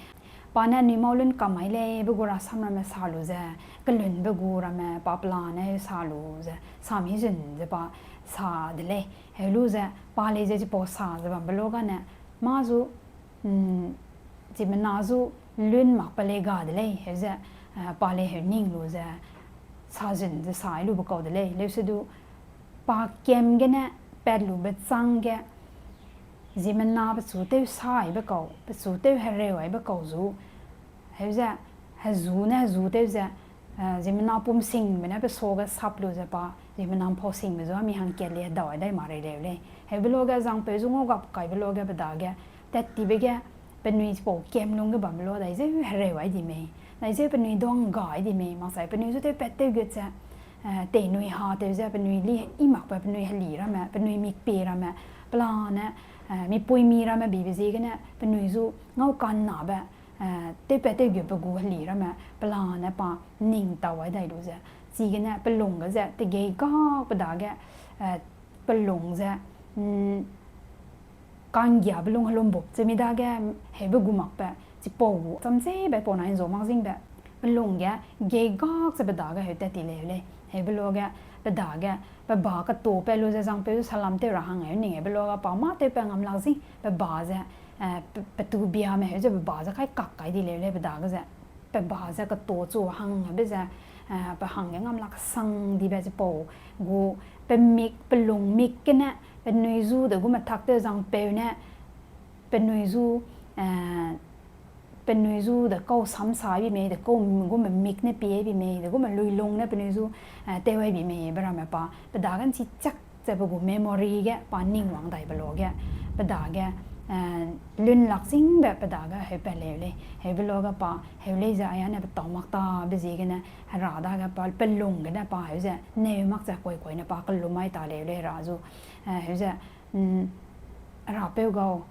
Pa ne nui mau lun kam mai lei be gu rasam ramme sa lu ze, kelunbe gu ramme pa pelane sa lu ze, sam hizun ze pa sa de lei. Heu lu ze, pa lei ze chipau sa ze bambe luage ne, mâ zu, mm, ziemmena zu lun mak pe lei ga de lei, heu ze, eh, pa lei heu ning lu ze, sa zun ze sa ai lube kau de lei, leusedu, pa camp gene pat lube châng ge, ziemmena pechu tew sa aibe kau, pechu tew hereu aibe kau zu, heu ze, hezu ne hezu tew ze, eh, ziemmena pum singbe ne pe suage sap lu ze pa, ziemmena mpau singbe zu a mi hangkat le hedau ai dai ma rei leu lei. Heube luage zangpeu zu ngau gap kaibe luage pe dage, tat tibe ge, penui chipau camp lungge bambe luage dai zeu hereu ai di mei, dai zeu penui duang ga ai di mei, mak zai penui zu tewpat tew gut ze, eh, teinui ha tew ze penui li i makbe penui heli ramme, penui mikpie ramme, pelane, eh, mipuimi ramme bibe ziegene penui zu ngau kannabe, eh, tewpat tew gutbe gu heli ramme pelane pa ning tau ai dai lu ze. Chigene pelung ge ze tegei gakbe dage, eh, pelung ze, mm, kanggiabe lung helumbup ze mi dage, heube gu makbe, chipau gu chamcheube pau nai nzau mak zingbe, pelung ge, gei gak ze pe dage heu tat ti leu lei. Heube luage, pe dage, pe ba ketapat lu ze zangpeu zu salam tew ra hang heu ning heube luage pa mâ tewpat ngam lak zing, pe ba ze, eh, pe, petu biame heu ze pe ba ze kai kak kai di leu lei pe dage ze. Pe ba ze keta chu hangbe ze, eh, pe hangge ngam lak sang dibe chipau gu, pe mik, pelung mik gene, penui zu de gu methak tew zangpeu ne, penui zu, eh, penui zu de kau samsa bi mei, de kau gu me mik ne pie bi mei, de gu me luilung ne penui zu, eh, tew ai bi mei, be ramme pa, pe dage nchi chak ze pe gu memory ge pa ning wang daibe luage, pe dage, eh, lun lak zingbe pe dage heu pat leu lei, heube luage pa, heu lei ze aia ne pe tau mak ta be ziegene, hera dage pa, pelung gene pa heu ze, neu mak ze koi koi ne pa kellum ai ta leu lei hera zu, eh, heu ze, mm, herapeu gau,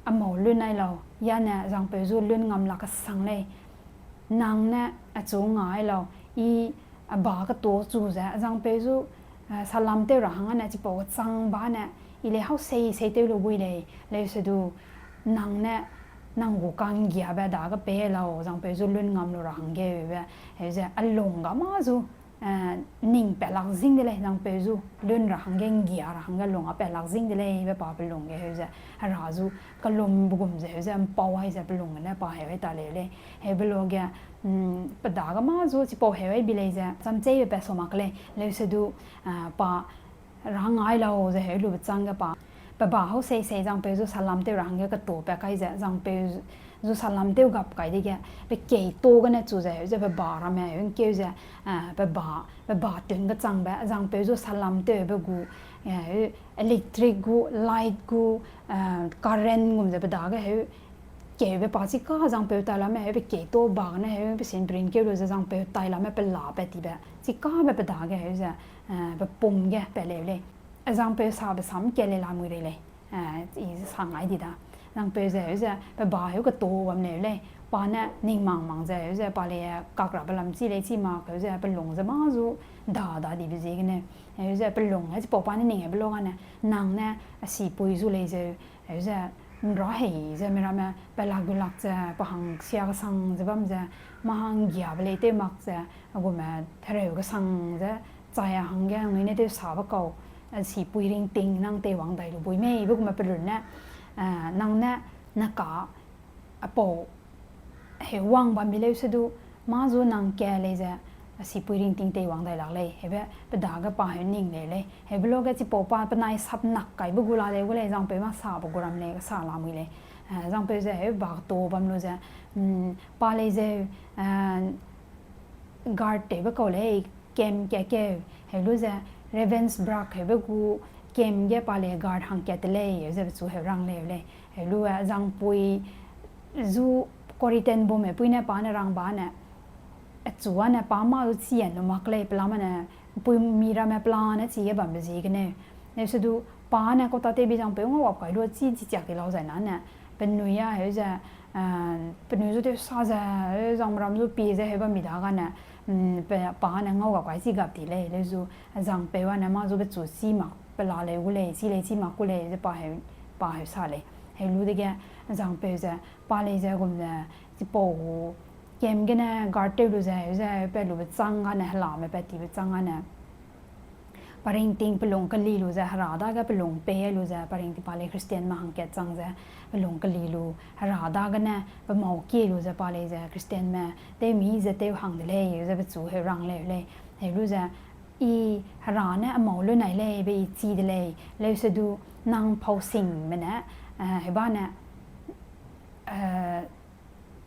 a mau lun ai lau, ya ne zangpeu zu lun ngam lak kesang lei. Nang ne achu nga ai lau, i a ba keta chu ze, zangpeu zu, eh, salam tew ra hang ane chipau kechang ba ne, i lei hau sei sei tew lu bui lei, leusedu, nang ne, nang gu kanggiabe dage pei lau, zangpeu zu lun ngam lu ra hangge be, heu ze, a lung ga mâ zu, eh, ning pat lak zing de lei, zangpeu zu, lun ra hangge, nggia ra hangge, lung a pat lak zing de lei, be pa pelung ge heu ze, hera zu, kellumbe gum ze heu ze, mpau ai ze pelung gene pa heu ai ta leu lei, heube luage, mm, pe dage mâ zu, chipau heu ai bi lei ze, chamcheube pat sau mak lei, leusedu, eh, pa, ra hang ai lau ze heu lube chang ge pa, pe ba hau sei sei zangpeu zu salam tew ra hangge ketapat kai ze, zangpeu zu salam tew gap kai dege, pe keita gene chu ze heu ze pe ba ramme heu ngkeu ze, eh, pe ba, pe ba tun kechangbe, zangpeu zu salam tewbe gu, eh, electric gu, light gu, eh, current gum ze pe dage heu, keube pa chika zangpeu tai lame heu pe keita ba gene heu pe sinprin keu lu ze zangpeu tai lame pe la pat tibe, chikabe pe dage heu ze, eh, pe pum ge pat leu lei. Zangpeu sabe sam kat lei lamui rei lei. Eh, i sa ngai di da. Zangpeu ze heu ze, pe ba heu keta bam leu lei. Pa ne ning mang mang ze heu ze, pa lei, eh, kak rabe lam chi lei chi mak heu ze, pelung ze mâ zu, da da dibe ziegene. Heu ze, pelung, heu ze, chipau pa ne ning heube luage ne, nang ne, a sipui zu lei zeu, heu ze, nra hei ze, mi ramme, pe lak gu lak ze, pe hang sia kesang ze bam ze, mâ hang giabe lei tew mak ze, a gume, hereu kesang ze, chai a hangge, nui ne tew sabe kau, a sipui ringting nang teiwang dai lu bui mei, be gume pelun ne, eh, nang ne, naka, apau, heu wang bam bi leusedu, mâ zu nang ka lei ze, a sipui ringting teiwang dai lak lei, heube, pe dage pa heu ning leu lei, heube luage chipau pa penai sap nak kaibe gu la leu gu lei, zangpeu mâ sabe gu ram lei, kesa lamui lei, eh, zangpeu ze heu ba keta bam lu ze, mm, pa lei zeu, eh, guard tewbe kau lei, camp kakeu, heu lu ze, Ravensbrück heube gu, camp ge pa lei guard hangkat te lei, heu ze pechu heu rang leu lei. Heu lu, eh, zangpui zu Corrie ten Boom me pui ne pa ne rang ba ne, achu ane pa mâ zu chi an lu mak lei, pelame ne, pui mi ramme pelane chige bambe ziegene. Leusedu pa ne kau tat tewbi zangpeu ngau gap kai lu chi chi chiak di lau zai na ne, penui a heu ze, eh, penui zu tewsa ze, heu zangmeram zu pie ze heu bam mi dagene, mm, pe, pa ne ngau gap kai chi gap di lei, leusedu zangpeu ane mâ zu pechu chi mak pela leu gu lei, chi lei chi mak gu lei, ze pa heu, pa heu sa lei. Heu lu dege zangpeu ze, pa lei ze gum ze, chipau gu camp gene guard tew lu ze, heu ze pe lube châng gane, helame pat tibe châng gane, pa ringting pelung keli lu ze, Hera dage pelung pei lu ze, pa ringting pa lei Christianme hangkat chang ze, pelung keli lu, Hera dagene pe mau kie lu ze pa lei ze, Christianme tewmi ze tew hang de lei, ze pechu heu rang leu lei. Heu lu ze, I Hera ne a mau lun nai lei be I chi de lei, leusedu nang pau singme ne, eh, heu bane, eh,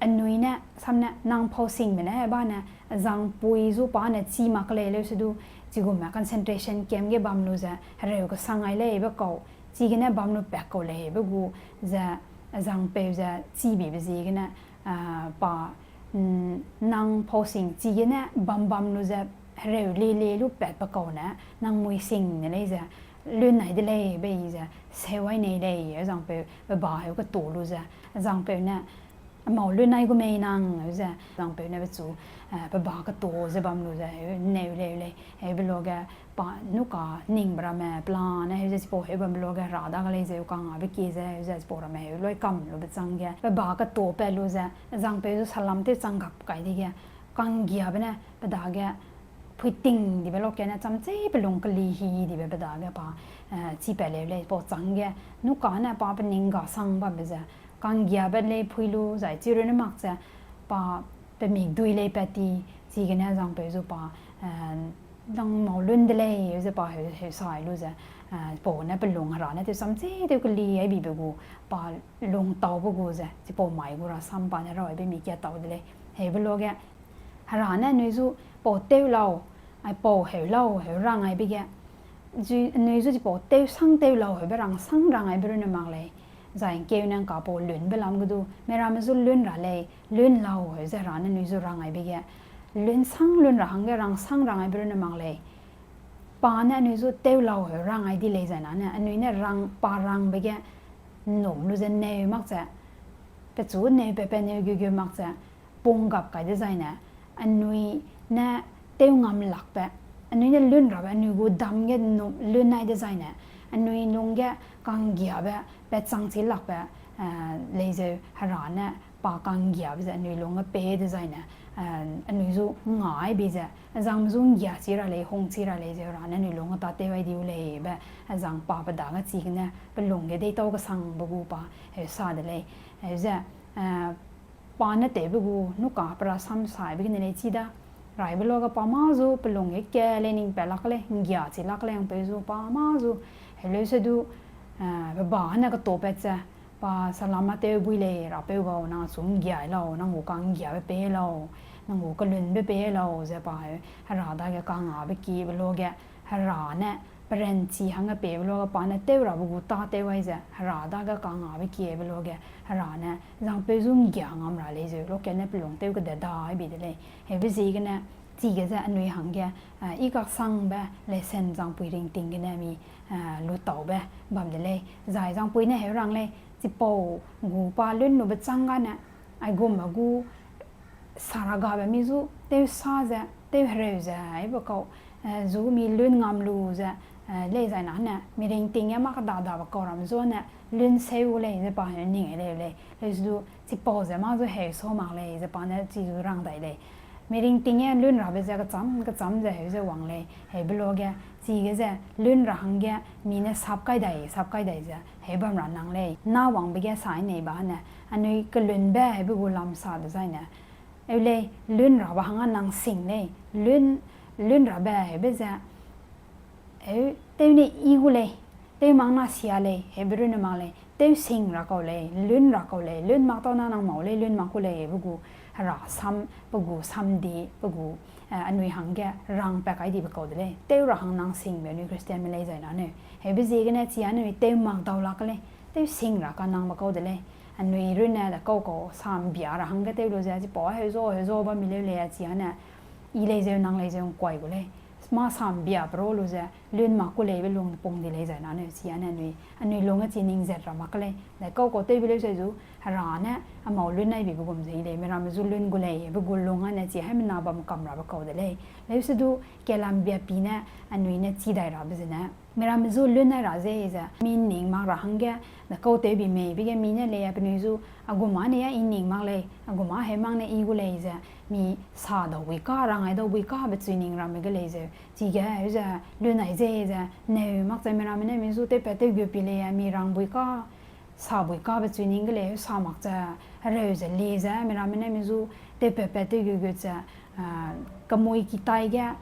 anui ne, sam ne, nang pau singme ne, heu bane, zangpui zu pa ne chi mak lei, leusedu, chigumme concentration camp ge bam lu ze, hereu kesang ai lei be kau, chigene bam lu pat kau lei be gu ze, zangpeu ze chibibe ziegene, ah, pa, mm, nang pau sing chigene bam bam lu ze, hereu lie lie lu pat pe kau ne, nang mui sing ne lei ze, lun nai de lei be I ze, seu ai nei lei, zangpeu, pe ba heu keto lu ze, zangpeu ne, a mau lun nai gu mei nang, heu ze, zangpeu ne pechu, eh, pe ba keto ze bam lu ze, heu neu leu lei, heu be luage, pa nuka ningbe ramme pelane, heu ze chipau heu bambe luage, Hera dage lei zeu kangabe kie ze, heu ze chipau ramme heu loi kam lube châng ge, pe ba keto pat lu ze, zangpeu zu salam tew chang gap kai dege, kanggiabe ne pe dage, phuiting dibe luage ne chamchei pelung keli hi dibe pe dage pa, eh, chi pat leu lei, pau châng ge, nuka ne pa pe ning ga sang bambe ze, kanggiabe lei phui lu zai chi runne mak ze, pa pe mikdui lei pat ti, chigene zangpeu zu pa, eh, nang mau lun de lei, heu ze pa heu, heu sai lu ze, eh, pau ne pelung Hera ne tew chamchei tew keli ai bibe gu, pa lung taube gu ze, chipau mai gu rasam pa ne rau aibe mi kia tau de lei. Heu be luage, Hera ne anui zu pau tew lau, ai pau heu lau, heu rang aibe ge, zu, anui zu chipau tew sang tew lau, heube rang sang rang aibe runne mak lei. Zai ngkeu ne ngkapau lunbe lam ge du, miramme zu lun ra lei, lun lau, heu ze Hera ne anui zu rang aibe ge, lun sang lun ra hangge rang sang rang aibe runne mak lei. Pa ne anui zu tew lau, heu rang ai di lei zai na ne, anui ne rang, pa rangbe ge, nnum lu ze neu mak ze, pechu neu pat pat neu geu geu mak ze, pung gap kai dezaine, anui ne tew ngam lakbe, anui ne lun rabe, anui gu dam ge nnum lun nai dezaine, anui lung ge kanggiabe, pat chang chi lakbe, eh, lei zeu Hera ne pa kanggiabe ze anui lung ge pei dezaine, eh, anui zu ngai bi ze, azangme zu nggia chi ra lei, hung chi ra lei zeu Hera ne anui lung ge tâtew ai diu lei be, azang pa pe dage chigene pelung ge deitau kesangbe gu pa, heu sa de lei, heu ze, eh, pa ne tewbe gu, nuka pe rasam saibe gene lei chi da, raibe luage pa mâ zu pelung ge ka lei ning pat lak lei, nggia chi lak lei, angpeu zu pa mâ zu, heu leusedu, eh, pe ba ne keto pat ze, pa salam a tew bui lei, Rapeu gau, nang achu nggiai lau, nang gu kanggiabe pei lau, nang gu kelunbe pei lau, ze pa heu, Hera dage kangabe kiebe luage, Hera ne peranchi hangge peibe luage pa ne tew rabe gu tâtew ai ze, Hera dage kangabe kiebe luage, Hera ne zangpeu zu nggia ngam ra lei zeu, luage ne pelung tew kede dai bi de lei. Heube ziegene, chige ze anui hangge, eh, i kaksangbe lesson zangpui ringting gene mi, eh, lutaube bam de lei. Zai zangpui ne heu rang lei, chipau gu pa lun lube châng gane, aigum a gu, saragabe mi zu tewsa ze, tewhereu ze, aibe kau, eh, zu mi lun ngam lu ze, eh, lei zai na ne, mi ringting ge mâ kedadabe kau ram zu ne, lun seu gu lei ze pa heu ning ai lei lei. Leusedu, chipau ze mâ zu heu sau mak lei ze pa ne chi zu rang dai lei. Mi ringting ge lun rabe ze kecham, kecham ze heu ze wang lei. Heube luage, chige ze lun ra hangge mi ne sap kai dai, sap kai dai ze heu bam ra nang lei. Na wangbe ge sai nei ba ne, anui kelunbe heube gu lam sa dezaine, eu lei, lun rabe hangge nang sing lei, lun, lun rabe heube ze, eu, tew ne i gu lei, tew mak na sia lei, heube runne mak lei, tew sing ra kau lei, lun ra kau lei, lun mak tau na nang mau lei, lun mak ku lei, heube gu, Hera sam, pe gu samdi, pe gu, eh, anui hangge rang pa kai dibe kau de lei. Tew ra hang nang singbe anui Christianme lei zai na neu. Heube ziegene chi anui tew mak dau lak lei. Tew sing ra kanangbe kau de lei. Anui runne de kau kau sambia ra hangge tew lu ze, chipau heu zo, heu zo bam mi leu lei, chi ane, i lei zeu, nang lei zeu, nkuai gu lei. Mâ sambia pe ro lu ze, lun mak ku leibe lung pung di lei zai na neu, chi ane anui, anui lung ge chi ning zet ra mak lei. De kau kau tewbe leu zai zu, Hera ne, amau lun nai bibe gum ze i lei, miramme zu lun gu lei, be gu lung ane chi haimena bam kam rabe kau de lei. Leusedu, kelam biapi ne, anui ne chi dai rabe zene, miramme zu lun nai ra ze ze, mi ning mak ra hangge, de kau tewbi meibe ge mi ne lei, penui zu, a guma ne a i ning mak lei, a guma heu mak ne i gu lei ze, mi sa dau bui ka, rang ai dau bui ka, be chui ning ramme ge lei zeu. Chige, heu ze, lun ai ze ze, neu mak ze miramme ne mi zu tewpat tewgu pi lei, mi rang bui ka, sa bui ka be chui ning ge lei, heu sa mak ze, hereu ze le ze, miramme ne mi zu tewpat pat tewgu gut ze, ah, kemui kitai ge,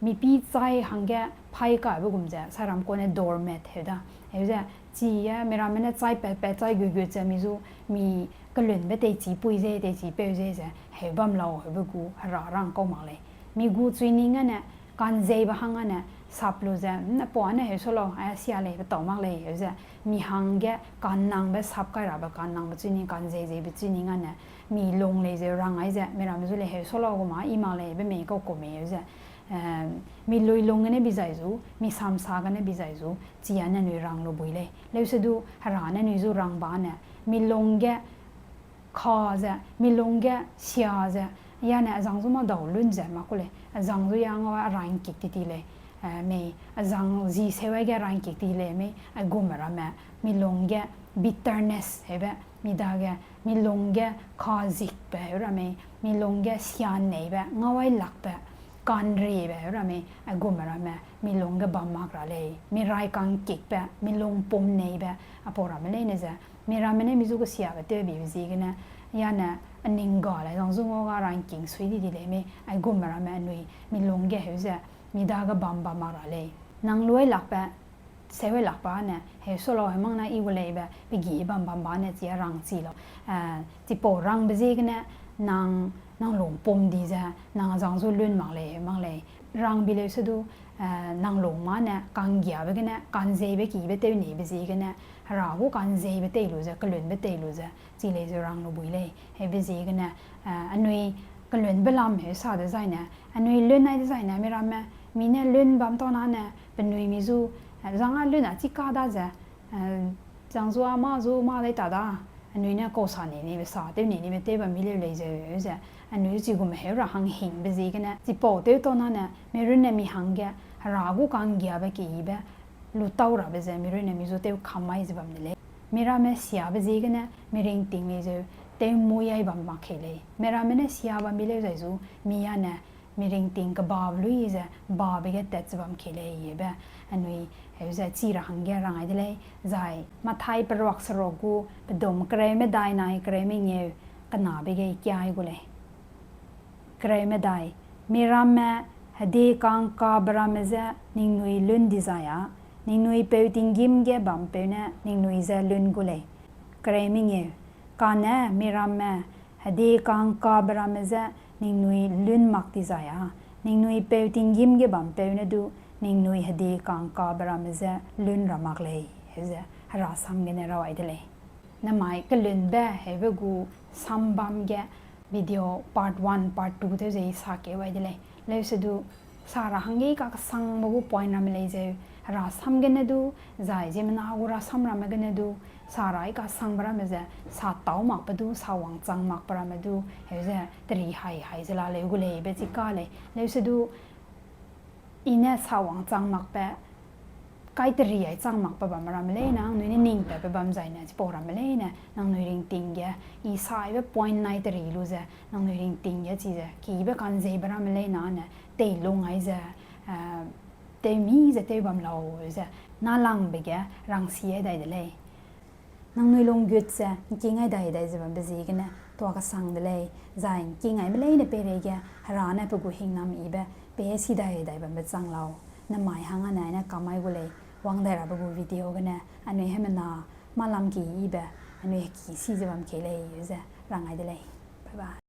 mipî chai hangge phaî kabe gum ze, saram kane doormat heu da. Heu ze, chige miramme ne chai pat pat chai gu gut ze, mi zu, mi kelunbe teichî pui ze, teichî peu ze ze, heu bam lau, heube gu, Hera rang kau mak lei. Mi gu chui ning ane, kanzeibe hang ane, sap lu ze, n-, pau ane heu sa lau, a sia lei, pe tau mak lei, heu ze, mi hangge, kannangbe sap kai rabe, kannangbe chui ning, kanzei zeibe chui ning ane, mi lung lei zeu rang ai ze, miramme zu lei heu sa lau guma, i mak lei, be mei kau kau mei heu ze, eh, mi lui lung gene bi zai zu, mi samsa gene bi zai zu, chi ane anui rang lu bui lei. Leusedu, Hera ne anui zu rang ba ne, mi lung ge, ka ze, mi lung ge sia ze, ya ne azang zu mâ dau lun ze mak ku lei, azang zu ya ngau a rangkik ti ti lei, eh, mei, azang zi seu ai ge rangkik ti lei mei, aigumme ramme, mi lung ge bitterness heube, mi dage, mi lung ge kazikbe heu ra mei, mi lung ge sianneibe, ngau ai lakbe, kanriebe heu ra mei, aigumme ramme, mi lung ge bam mak ra lei, mi rai kangkikbe, mi lung pum neibe, apau ramme leine ze, miramme ne mi zu kesiabe tewbibe ziegene, ya ne, a ning ga lei, zang zu ngau ga rangking sui di di lei mei, aigumme ramme anui, mi lung ge heu ze, mi dage bam bam mak ra lei. Nang luai lakbe, seu ai lakbe ne, heu sa lau heu mak ne i gu leibe, pe gi bam bam ba ne chi a rang chi lau. Eh, chipau rangbe ziegene, nang, nang lung pum di ze, nang azang zu lun mak lei, heu mak lei. Rangbi leusedu, eh, nang lung mâ ne, kanggiabe gene, kanzeibe kibe tew neibe ziegene, Hera gu kanzeibe tei lu ze, kelunbe tei lu ze, chi lei zeu rang lu bui lei. Heube ziegene, eh, anui kelunbe lam heu sa dezaine, anui lun nai dezaine, miramme, mi ne lun bam tau na ne, penui mi zu, eh, zang a lun a chi ka da ze, eh, zang zu a mâ zu mâ dai ta da, anui ne kau sa nei neibe sa, tew nei neibe tew bam mi leu lei zeu, heu ze, anui zu chigumme heu ra hang hingbe ziegene, chipau tew tau na ne, mi runne mi hangge, Hera gu kanggiabe kibe, lu tau rabe ze, mi runne mi zu tew kam mai ze bam de lei. Miramme siabe ziegene, mi ringting lei zeu, tew mui ai bam mak kei lei. Miramme ne sia bam mi leu zai zu, mi ya ne, mi ringting kebabe lui ze, babe ge tat ze bam kei lei, heube, anui, heu ze chi ra hangge rang ai de lei, zai, Mathai peruak seruk gu, pedum kereu medai nai kereu mengeu, kenabe ge kiai gu lei. Kereu medai, miramme, hedi kangkabe ramme je ningnui lun dizai â, ningnui peu tinggîm ge bampeu ne ningnui je lun gu lei. Kereu mengeu, kane miramme, hedi kangkabe ramme je ningnui lun mak dizai â, ningnui peu tinggîm ge bampeu ne du, ningnui hedi kangkabe ramme je lun ra mak lei, heu ze, Hera sam gene raw ai de lei. Namai kelunbe heube gu sambam ge video part one, part two tew ze i sa keu ai de lei. Leusedu, sa ra hangge kakesangbe gu point ramme lei zeu, Hera sam gene du, zai ziemmena gu rasam ramme gene du, sa ra i kasangbe ramme ze, sa tâu makbe du, sa wangchang makbe ramme du, heu ze, teri hai hai ze la leu gu lei be chi ka lei. Leusedu, i ne sa wangchang makbe, kai teri ai chang makbe bam ramme leine, nangnui ne ning patbe bam zaine, chipau ramme leine, nangnui ringting ge, i saibe point nai teri lu ze, nangnui ringting ge chize, kibe kanzeibe ramme leine, ane, teilung ai ze, eh, tewmi ze tew bam lau ze, nâlangbe ge rangsi ai dai de lei. Nangnui lunggut ze, ngking ai dai dai ze bambe ziegene, tuâ kesang de lei, zai ngking aime leine peireige, Hera ne pe gu hingnam yibe, pei si dai dai bambe chang lau, namai hang ane aine kamai gu lei, wang dai rabe gu video gene, anui hemena, mâ lam ki yibe, anui heki si ze bam kei lei, ze, rang ai de lei. Bye bye.